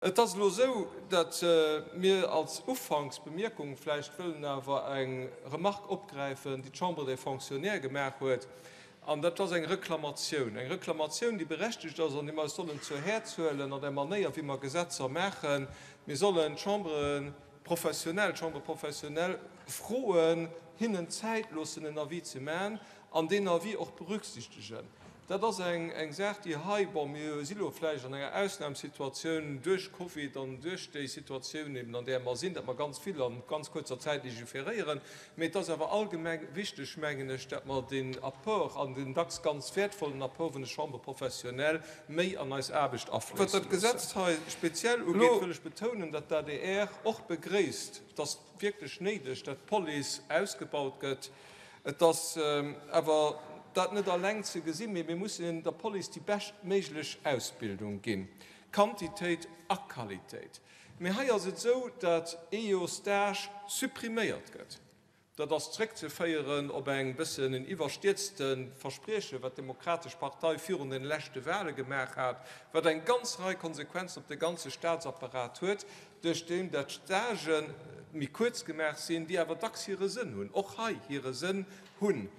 Et ass elo esou, datt mir als Ufanksbemierkung vläicht wëllen awer eng Remarque opgräifen, déi d'Chambre des Fonctionnaires gemaach huet, an dat ass eng Reklamatioun, eng Reklamatioun, déi berechtigt ass an déi mer eis sollen zur Häerz huelen an der Manéier, wéi mer Gesetzer maachen. Mir sollen d'Chambres professionnelles, d'Chambre professionnelle froen, hinnen Zäit loossen, en Avis ze maachen an deen Avis och berücksichtegen. Dat ass eng Saach, déi hei, bon, mir si lo vläicht an enger Ausnamsituatioun duerch Covid an duerch déi Situatioun eben, an där mer sinn, datt mer ganz vill a ganz kuerzer Zäit legiferéieren, mee et ass awer allgemeng wichteg, mengen ech, datt mer deen Apport an deen dacks ganz wäertvollen Apport vun de Chambres professionnelles méi an eis Aarbecht afléisse loossen. Wat dat Gesetz hei speziell ugeet, wëll ech betounen, datt d'ADR och begréisst, et ass wierklech néideg, datt d'Police ausgebaut gëtt. Et ass awer dat net alleng ze gesinn, mee mir mussen der Police déi beschtméiglech Ausbildung ginn, Quantitéit a Qualitéit. Mee hei ass et esou, datt ee Joer Stage suppriméiert gëtt. Dat ass zréckzeféieren op eng bëssen en iwwerstierzte Versprieche wat d'Demokratesch Partei virun den leschte Wahle gemaach hat, wat eng ganz Rei Konsequenzen op de ganze Staatsapparat huet, duerch deen dat d'Stagë méi kuerz gemaach sinn, déi awer dacks hire Sënn hunn, och hei hire Sënn hunn.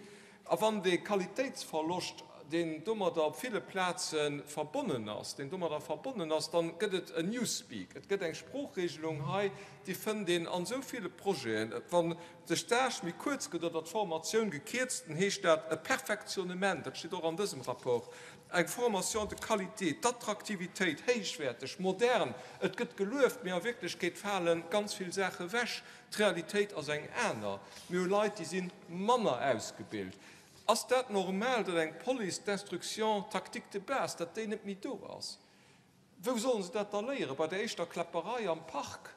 A wann dee Qualitéitsverloscht, deen domadder op ville Plaze verbonnen ass, deen domadder verbonnen ass, dann gëtt et en Newspeak, et gëtt eng Sproochregelung hei, déi fënnt een an esou ville Projeten. Wann de Stage méi kuerz gëtt oder d'Formatioun gekierzt, dann heescht dat e Perfektionnement, dat steet och an dësem Rapport, eng Formation de qualité, d'Attraktivitéit, héichwäerteg, modern, et gëtt gelueft, mee a Wierklechkeet fale ganz vill Saache wech. D'Realitéit ass eng aner. Mir hu Leit, déi si manner ausgebilt. Ass dat normal, datt eng Police d'instruction tactique de base, datt déi net méi do ass? Wou sollen se dat da léieren? Bei der éischter Kläpperei am Park?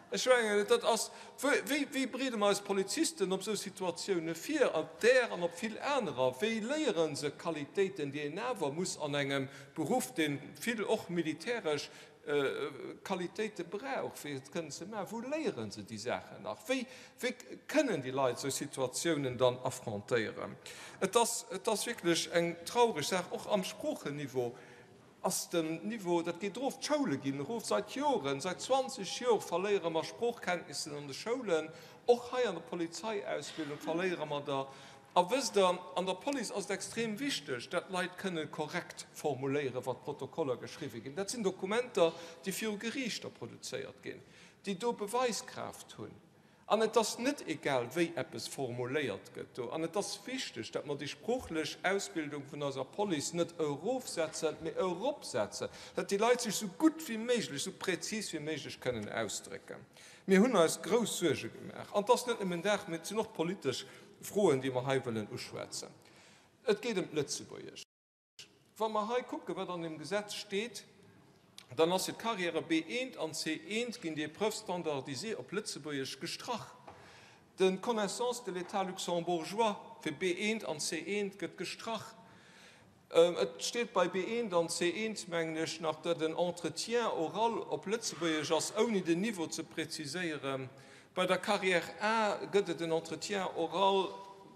Ech mengen, dat ass, wéi, wéi bereede mer eis Polizisten op esou Situatioune vir, op där an op vill anerer? Wéi léiere se Qualitéiten, déi een awer muss an engem Beruff, dee vill och militäresch Qualitéite brauch, fir et kënnen ze maachen? Wou léiere se déi Saachen nach? Wéi, wéi kënnen déi Leit esou Situatiounen dann affrontéieren? Et ass, et ass wierklech eng traureg Saach, och am Sproocheniveau. Ass den Niveau, dat geet erof, d'Schoule ginn erof, seit Joren, seit 20 Jor verléiere mer Sproochkenntnissen an de Schoulen, och hei an der Polizeiausbildung verléiere mer der. A wësst Der, an der Police ass et extrem wichteg, dat d'Leit kënne korrekt formuléieren, wa Protokoller geschriwwe ginn. Dat sinn Dokumenter, déi viru Geriichter produzéiert ginn, déi do Beweiskraaft hunn. An et ass net egal, wéi eppes formuléiert gëtt do. An et ass wichteg, datt mer déi sproochlech Ausbildung vun eiser Police net erofsetzen, mee eropsetzen, datt déi Leit sech esou gutt wéi méiglech, esou präzis wéi méiglech kënnen ausdrécken. Mir hunn eis grouss Suerge gemaach. An et ass net nëmmen dat, mee et sinn och politesch Froen, déi mer hei wëllen uschwätzen. Et geet ëm d'Lëtzebuergesch. Wa mer hei kucken, wat an deem Gesetz steet, dann ass fir d'Carrièrë B1 an C1 ginn déi Épreuves standardisées op Lëtzebuergesch gestrach. De Connaissance de l'État luxembourgeois fir B1 an C1 gëtt gestrach. Et steet bei B1 an C1, mengen ech, nach, datt en Entretien oral op Lëtzebuergesch ass, ouni den Niveau ze preziséieren. Bei der Carrière A gëtt et en Entretien oral.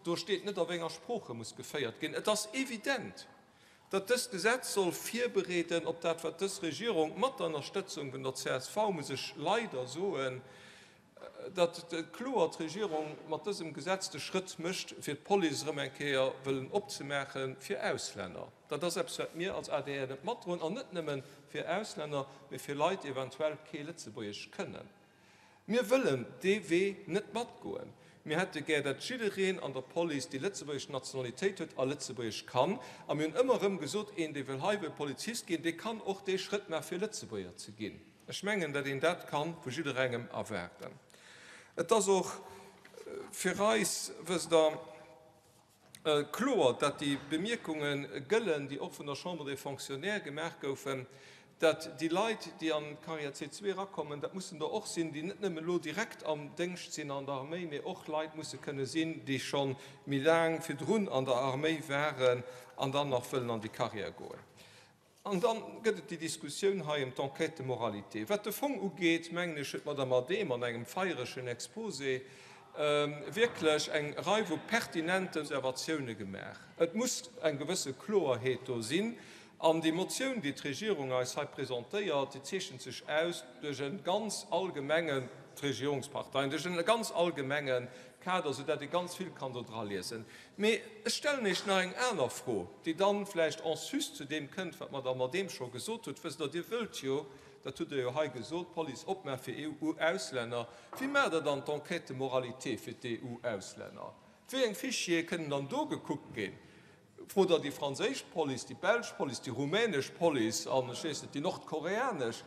Do steet net, a wéi enger Sprooch e muss geféiert ginn. Et ass evident, datt dëst Gesetz soll virbereeden op dat, wat dës Regierung mat der Ënnerstëtzung vun der csv, muss ech leider soen, datt kloer d'Regierung mat dësem Gesetz de Schrëtt mécht, fir d'Police erëm eng Kéier wëllen opzemaache fir Auslänner. Dat ass eppes, wat mir als adr net matdroen, an net nëmme fir Auslänner, mee fir Leit, déi eventuell kee Lëtzebuergesch kënnen. Mir wëllen dee Wee net matgoen. Mir hätte gär, dat jiddereen an der Police déi lëtzebuergesch Nationalitéit huet a Lëtzebuergesch kann. A mir hunn ëmmer erëm gesot, een, dee wëll hei wëll Polizist ginn, dee kann och dee Schrëtt maache fir Lëtzebuerger ze ginn. Ech mengen, dat een dat ka vu jidderengem erwaarden. Et ass och fir eis, wësst Der, Kloer, datt déi Bemierkunge gëllen, déi och vun der Chambre des Fonctionnaires gemaach goufen, datt déi Leit, déi an d'Carrière C2 erakommen, dat mussen der och sinn, déi net nëmmen elo direkt am Déngscht sinn an der Arméi, mee och Leit musse kënne sinn, déi scho méi laang virdrun an der Arméi waren an dann nach wëllen an déi Carrière goen. An da gëtt et déi Diskussioun hei ëm d'Enquête de moralité. Wat de Fong ugeet, mengen ech, huet d'Madame Adehm an engem feieregen Exposé wierklech eng Rei vu pertinenten Observatioune gemaach. Et muss eng gewësse Kloerheet do sinn. An déi Motioun, déi d'Regierung eis hei presentéiert, déi zeechent sech aus duerch e ganz allgemengen, d'Regierungsparteien, duerch e ganz allgemenge Kader, soudatt ee ganz vill kann do dra liesen. Mee ech stellen Iech nach eng aner Fro, déi dann vläicht en sus zu deem kënnt, wat d'Madame Adehm scho gesot huet. Wësst Der, Dir wëllt jo, dat hutt Der jo hei gesot, d'Police opmaache fir EU-Auslänner. Wéi maacht Der dann d'Enquête de moralité fir d'EU-Auslänner? Wéi eng Fichiere kënnen dann do gekuckt ginn? Frot Der déi franséisch Police, déi belsch Police, déi rumänesch Police an, ech weess net, déi nordkoreanesch,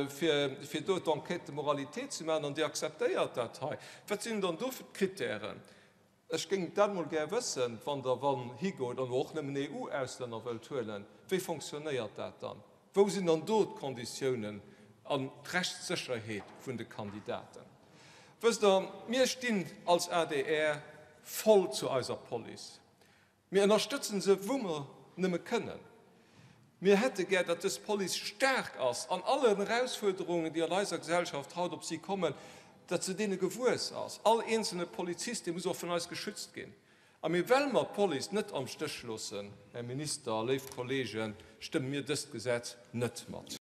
fir, fir do d'Enquête de moralité ze maachen an Dir akzeptéiert dat hei? Wat sinn dann do fir d'Kritären? Ech géing dat emol gär wëssen, wann Der wann higoet an och nëmmen EU-Auslänner wëllt huelen, wéi fonctionnéiert dat dann? Wou sinn dann do d'Konditiounen an d'Rechtssécherheet vun de Kandidaten? Wësst Der, mir stinn als adr voll zu eiser Police. Mir ënnerstëtzen se, wou mer nëmme kënnen. Mir hätte gär, datt dës Police staark ass an allen Erausfuerderungen, déi an eiser Gesellschaft haut op si kommen, datt se deene gewuess ass. All eenzelne Polizist, dee muss och vun eis geschützt ginn. A mir, well mer d'Police net am Stéch loossen, Här Minister, léif Kollegen, stëmme mir dëst Gesetz net mat.